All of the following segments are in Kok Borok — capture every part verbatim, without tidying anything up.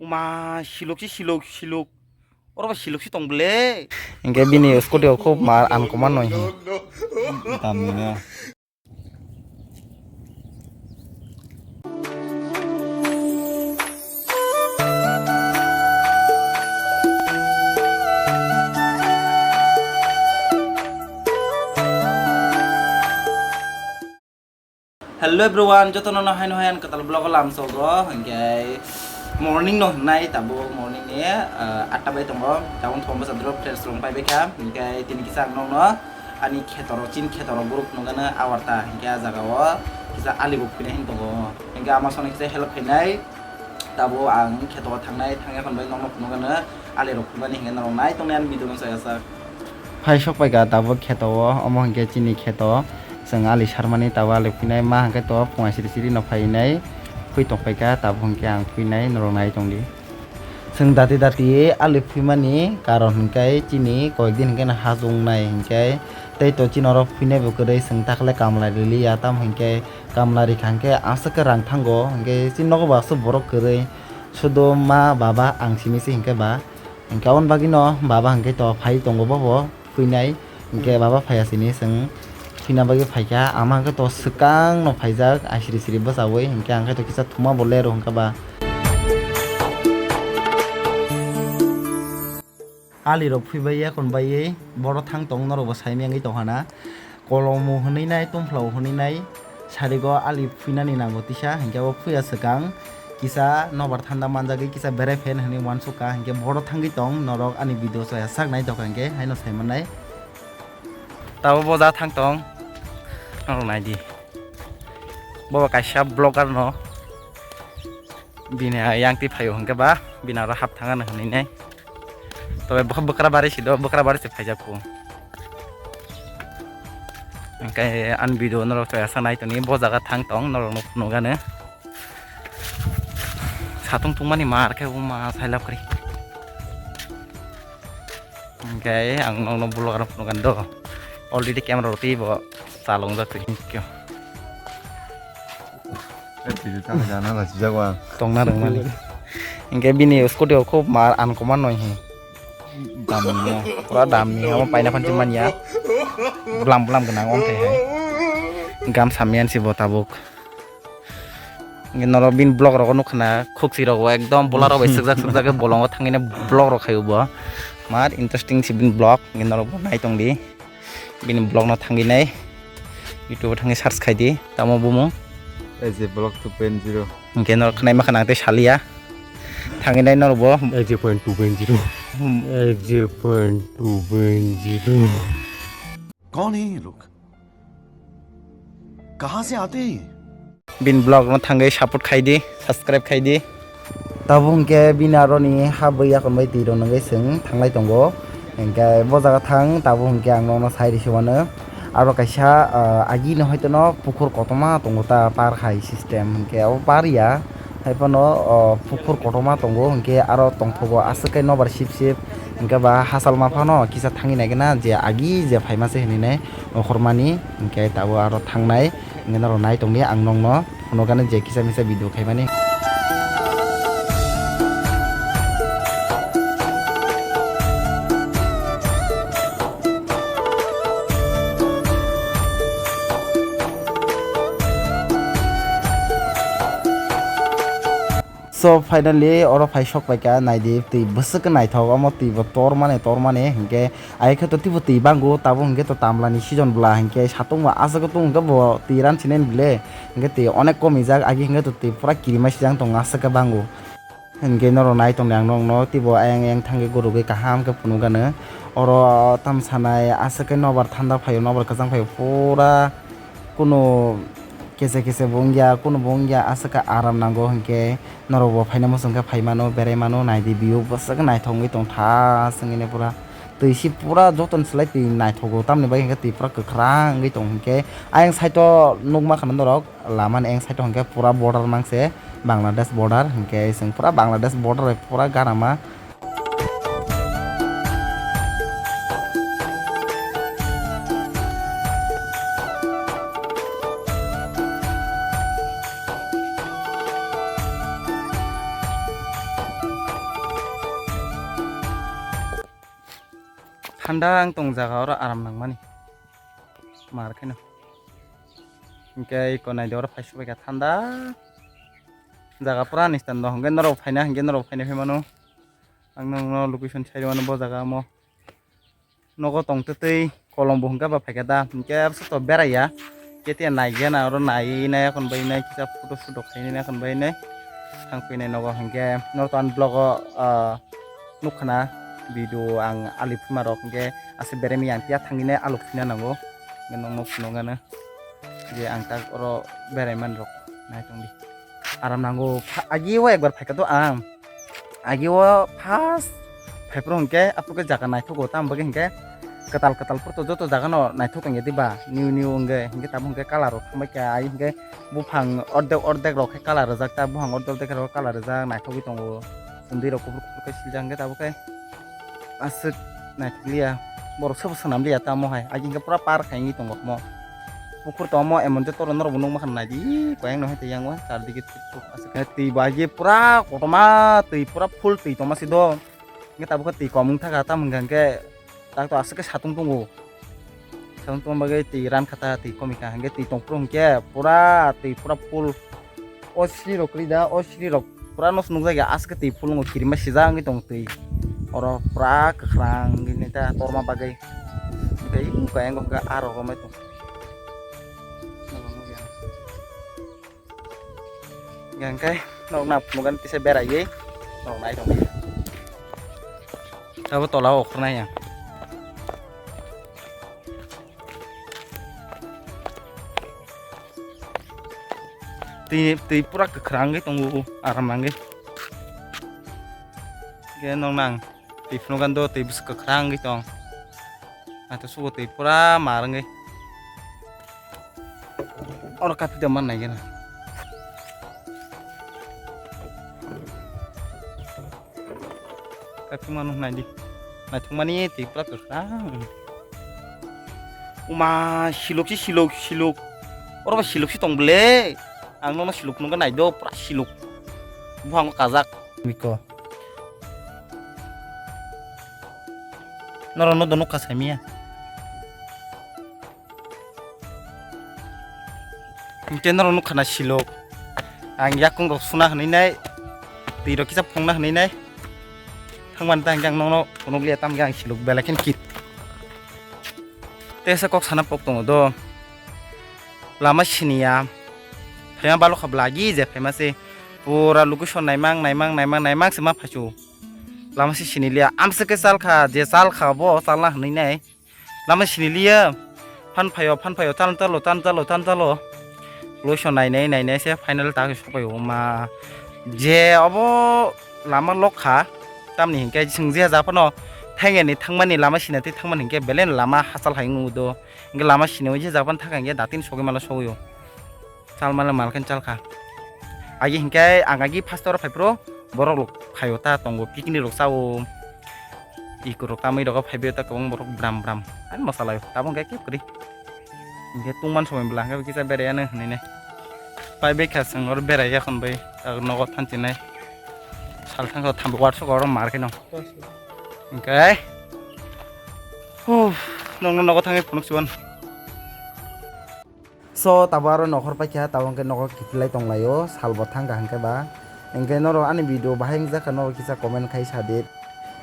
Ma, silok si silok, silok. Oro ba silok si tong ble. Hingke bini scooty o khub ma, uncommon noi hi. Tamni na. Hello everyone, jotono no haino hai ang kwtal vlog o lamsogo, hingke morning no hwnai, tabuk morning ni, ah, atta bai tongo, tabuk thomba sadro fresh rong pai bai kha, hingke tini kisa ang nokno ani khetoro, chin khetoro borok nukgano awarta, hingke ah jaga o kisa ali bo phuinai hin tongo, hingke ama songni kisa help khainai. Tabuk ang kheto o thangnai, thangya khon bai nokno phunukgano ali rok phunukmani hingke norok nai tongnai ani video no chaya sak. Phai sok paikha tabuk kheto o, omo hingke chini kheto chwng ali sarmani tabuk ali phuinai ma hingke to phungai siri siri no phainai phui tong paikha tabuk hingke ang phuinai norok nai tongdi. Chwng dati dati ali phuimani karon hingke chini koyek din hingke no hajong nai hingke tei to chini oro phuinai bo kwrwi chwng takle kamla rili ya tamo hingke. Kamla rikha hingke aswk khe rang thango, hingke chini nogo bo aswk borok kwrwi, sudo ma, baba, ang simi se hingke ba, hingke aboni bagwino baba hingke to phai tongo bobo phuinai, hingke baba phaiya sini chwng phuina bagwi phaikha, ama hingke to swkang no phaijak, aisiri siri bwchawi, hingke ang khe to kisa thuma bo lero hingke ba. Ali rok phui bai yakon bai boro thang tong norok bo sai mengwi tong hana. Kolomo hwnwi nai, tumphla hwnwi nai, sarigo ali phuinani nango tisa, hinkhe o phuya swkang kisa nobar thanda manjagwi kisa berai phen hwnwi uansukha, hinkhe boro thangwi tong norok ani video chaya sak nai tokha hinkhe haino sai mannai. Tabuk bo ja thang tong, norok nai di. Bo kaisa vlogger no. Bini yang twi phaio hwnkhe ba, bini aro hap thang ano hwnwi nai. Tobe bwkha bwkra bari si do, bwkra bari se phaijak kho. Hwnkhe ani video norok chaya sa nai toni, bo jaga thang tong norok nuk-, nukgano. Satung tungmani mar khe bo ma sailap kwrwi. Hwnkhe ang nokno vlog ano phunukgani do. Already camera rok twi bo chalongjak twi hinkhe. Eh, twi tang jana la sijak wa. Tongna rwngmani. Hwnkhe bini scooty o khub mar uncommon noi hi. Damni ya. Pura damni, omo paina phanti manya. Blam blam gwnang omo thai hai. Gam samiyan si bo tabuk. Hingke norok bini vlog rogo nukha na, khukchi rogo ekdom bola rok bai sukjak sukjak khe bolongo thangwi na vlog rok khaio bo. Mar interesting si bini vlog, hingke norok bo nai tong di. Bini vlog no thangwi nai, YouTube o thangwi search khai di, tamo bumung. A J Vlog two point zero. Hingke norok khwnai ma khna tei saliya. Thangwi nai norok bo. A J point two point zero. A J point two point zero. कौन है ये लोग? कहाँ से आते हैं ये? Bini vlog no thangwi support khai di, subscribe khai di. Tabuk hwnkhe bini aroni ha bwi yakon bai twi rw nangwi chwng thanglai tongo. Hwnkhe bo jaga thang tabuk hwnkhe ang nono sai rw se uanw. Aro kaisa, ah, agi no hoito no pukhur kotorma tongo ta par hai system hwnkhe abo par ya. Haiphano, o, pukhur kotorma tongo, hwnkhe aro tongthogo aswk khe nobar sip sip, hwnkhe ba hachal ma phano kisa thangwi naikhe na je agi je phaima se hinwi nai nokhormani, hwnkhe tabuk aro thangnai, hwnkhe norok nai tongdi ang nokno phunukgani je kisa misa video khaimani. So finally oro phai sok paikha, naidi twi bwswk khe naithok, omo twi bo tormani tormani hinkhe ayakhe to twibo twi bango, tabuk hinkhe to tamlani season bwla hinkhe satung bo aswk tung hinkhe bo twi ran sinai bwle hinkhe twi onek komijak, agi hinkhe to twi pura kirima sijak tongo aswk khe bango. Hinkhe norok nai tongdi ang nokno teibo ayang ayang thangwi gurugwi kaham khe phunukgano. Oro tamo sanai aswk khe nobar thanda phaio, nobar kwchang phaio, pura kunu kese kese bo wngya, kunu bo wngya, aswk khe aram nango hinkhe norokbo phaina muchung khe phaimano, beraimano, naidi view bwswk naithok wngwi tongtha, aswk wngwi pura twi si pura joto ni slai twi naithogo, tamoni bagwi hinkhe twi pura kwkhwrang wngwi tong hinkhe ayang side o nukma khana norok. Lama ni ayang side o hinkhe pura border mangse, Bangladesh border, hinkhe chwng pura Bangladesh border bai pura gana ma. Thanda wng tong jaga oro aram nangmani. Mar kheno. Hingke iko naidi oro phai subaikha thanda. Jaga pura ni stand no hingke norok phaina hingke norok phaina phaimano. Ang nokno location sai mano bo jaga omo. Nogo tong twtwi kolom bo hingke ba phaikha da. Hingke abso to beraiya. Kete nai gana oro nai nai akon bai nai kisa photo shoot rok khainai akon bai nai. Thang phinai nogo hingke norok to ani vlog o, ah, nukha na video ang ali phima rok hingke ase beremi yang tia thangwi nai alok phina nango. Hingke nokno phunukgana je ang tak oro berai man rok nai tongdi. Aram nango pha-, agi o ekbar phaikha to ang. Agi o first phaiphuru hingke aphuru khe jaga naithogo, tamo bagwi hingke kwtal kwtal phuru to joto jaga no naithok tongya diba, new new hingke, hingke tamo hingke colour rok thangbai kha, ai hingke buphang ordek ordek rok khe colour rijak, ta buphang ordek ordek rok colour rijak, naithogwi tongo, chumdui rok kuphur kuphur khe siljak, hingke tabuk khe aswk naithokliya, borok sobo swnamliya tamo hai, agi hingke pura park hai wngwi tongo omo. Pukur tongo emon je toro norok bo nukma kha naidi, koyang no hai tei yang o chardike thuk thuk aswk khe twi bo agi pura kotorma twi pura full twi tongma si do. Hingke tabuk khe twi kom wng thaka tamo hingka hingke tak to aswk khe satung tongo. Satung tongma bagwi twi ran kha ta twi kom wngkha hingke twi tong phuru hingke pura twi pura full. O siri rok kwrwi da, o siri rok pura no se nukjagwi aswk khe twi phulungo kirima sijak wngwi tongo twi. Oro pura kwkhwrang wngwi nai ta torma bagwi. Tei kayang khe aro romwi tongo. Hingke nok na phunukgani kisa beraiwi nok nai tongdi. Abo tola o okhornai ang. Twi, twi pura kwkhwrang wngwi tongo, aram nangwi. Hingke nokna ang twi phunukgani do, twi bwswk kwkhwrang wngwi tong. Naithosugo twi pura mar wngwi. Oro kaphik da man nai gana. Kaphik mano naidi. Naithokmani twi pura kwkhwrang. Uma silok si silok silok. Oro ba silok si tong bwle. Ang nono silok nungkha naido pura silok. Buhango kajak. Miko. Norok no dono kha saimiya. Hingke norok nukha na silok. Ang yakung rok suna hwnwi nai, twi rok kisa phungna hwnwi nai. Thangmani ta hingke ang nokno phunukliya, tamokhe ang silok belai kheno kit. Tesa kok sana pok tongo do. Lama siniya. Phaima balokha bwlagi je phaima se. Pura location naimang, naimang, naimang, naimang se ma phaisu. Lama se siniliya. Amswk khe chalkha, je chalkha bo chalna hwnwi nai. Lama siniliya, phan phaio, phan phaio, tan talo, tan talo, tan talo. Loiso nainai, nainai se final ta sokphaio ma. Je obo lama lokha, tamni hinkhe chwng je japhano thaingenni thangmani lama sinatwi thangmani hinkhe belai lama hachal hai wngwi do. Hinkhe lama sinawi je japhano thangkha hinkhe datin sogwi mala sogwio. Chalmale malkhe chalkha. Agi hinkhe ang agi first oro phaiphuru borok rok phaio ta tongo, picnic rok chao. Ikurok tamwi rogo phaibaio ta kwbang borok bram bram. Ani mosalai tabuk hinkhe khe kwrwi. Hinkhe tungman somoi bwla hinkhe kisa beraiya nw hwnwi nai. Pai bekha chwng oro beraiya khon bai nogo thanchi nai. Sal thangkha thambo warsok oro mar khe no. Hinkhe. Huh, nokno nogo thangwi phunuk chuban. So, tabuk aro nokhor paikha, tabuk hwnkhe nogo kiphilai tonglaio, salbo thangkha hwnkhe ba. Hwnkhe norok ani video bahai wngjakha, norok kisa comment khai sadi.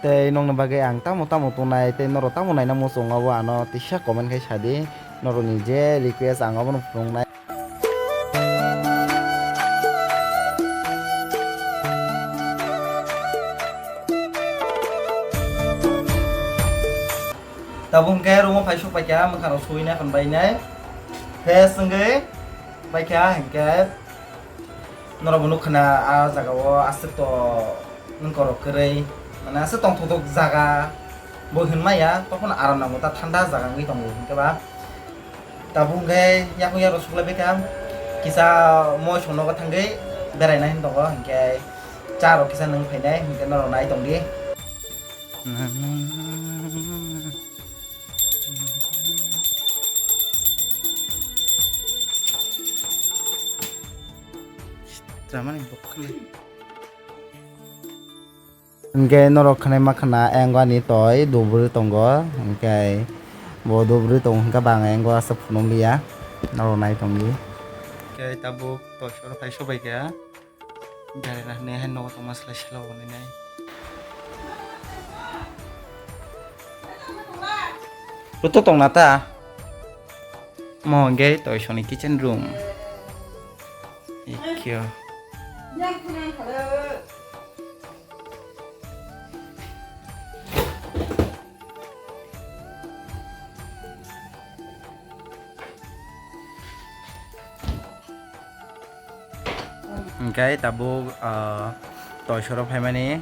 Tei nokni bagwi ang tamo tamo tongnai, tei norok tamo naina muchungo, abo ano tisa comment khai sadi. Norokni je request, ang abono phunuknai. Tabuk hwnkhe room o phai sok paikha, mwkhang rok suina khon bainai. Fresh wngwi paikha hwnkhe norok bo nukha na, ah jaga o aswk to wngkorok kwrwi, mane aswk tongthokdok jaga bo hinmaya, tokhono aram nango ta, thanda jaga wngwi tongo hwnkhe ba. Tabuk hwnkhe yakung yakrok suklai baikha, kisa moisong nogo thangwi beraina hin tongo, hwnkhe cha rok kisa nwng phainai, hwnkhe norok nai tongdi. Chamani bokhe. Hwnkhe norok khwnai ma khwna, ayang ani toi dubri tongo, hwnkhe bo dubri tongo hwnkhe bang ayang o aswk phunukliya, norok nai tongdi. Hwnkhe tabuk toisoro phai sobai kha, berena hinwi hai nogo tongma slai salo hwnwi nai. Ruto tongna ta? Mo hwnkhe toisoni kitchen room. Ikyo. Hwnkhe tabuk, ah, toisoro phaimani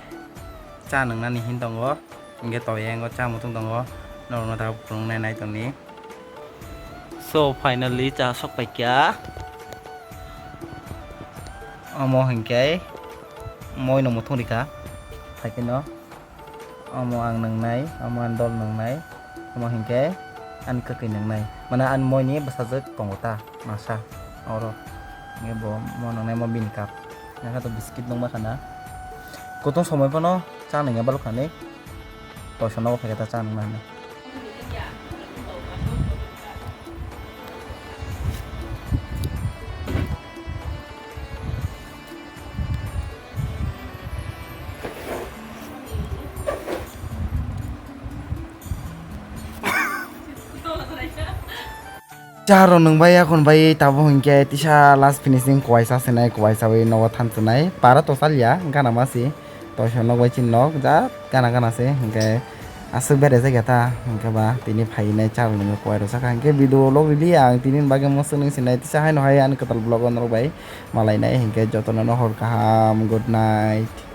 cha nwngnani hin tongo. Hwnkhe toiyango cha muthung tongo. Norokno tabuk phunuknai nai tongni. So, finally cha sok paikha. Omo hwnkhe moino muthung rikha. Phaikhe no. Omo ang nwngnai, omo ani dol nwngnai, omo hinkhe ani kwkwi nwngnai. Mane ani moini bwsajwk tongo ta, masa oro. Hinkhe bo mo nwngnai, mo bini cup. Nangkha to biscuit nungma khana. Kutung somoi phano cha nungya balok kha hinwi. Toisa nogo phaikhe ta cha nungna hinwi. Cha rw nwng bai, akhon bai tabuk hinkhe tisa last finishing kuwaisa sinai, kuwaisa bai nogo thanchunai. Para to chaliya, gana ma si. Toisa nok bai chini nok, jat gana gana se, hinkhe aswk bere jakya ta, hinkhe ba tini phainai cha rw nwng kuwai rw sakha. Hinkhe video log rili ang tini bagwi mo swk nung sinai, tisa haino hai ani kwtal vlog o norok bai malainai, hinkhe jotono no hor kaham, good night.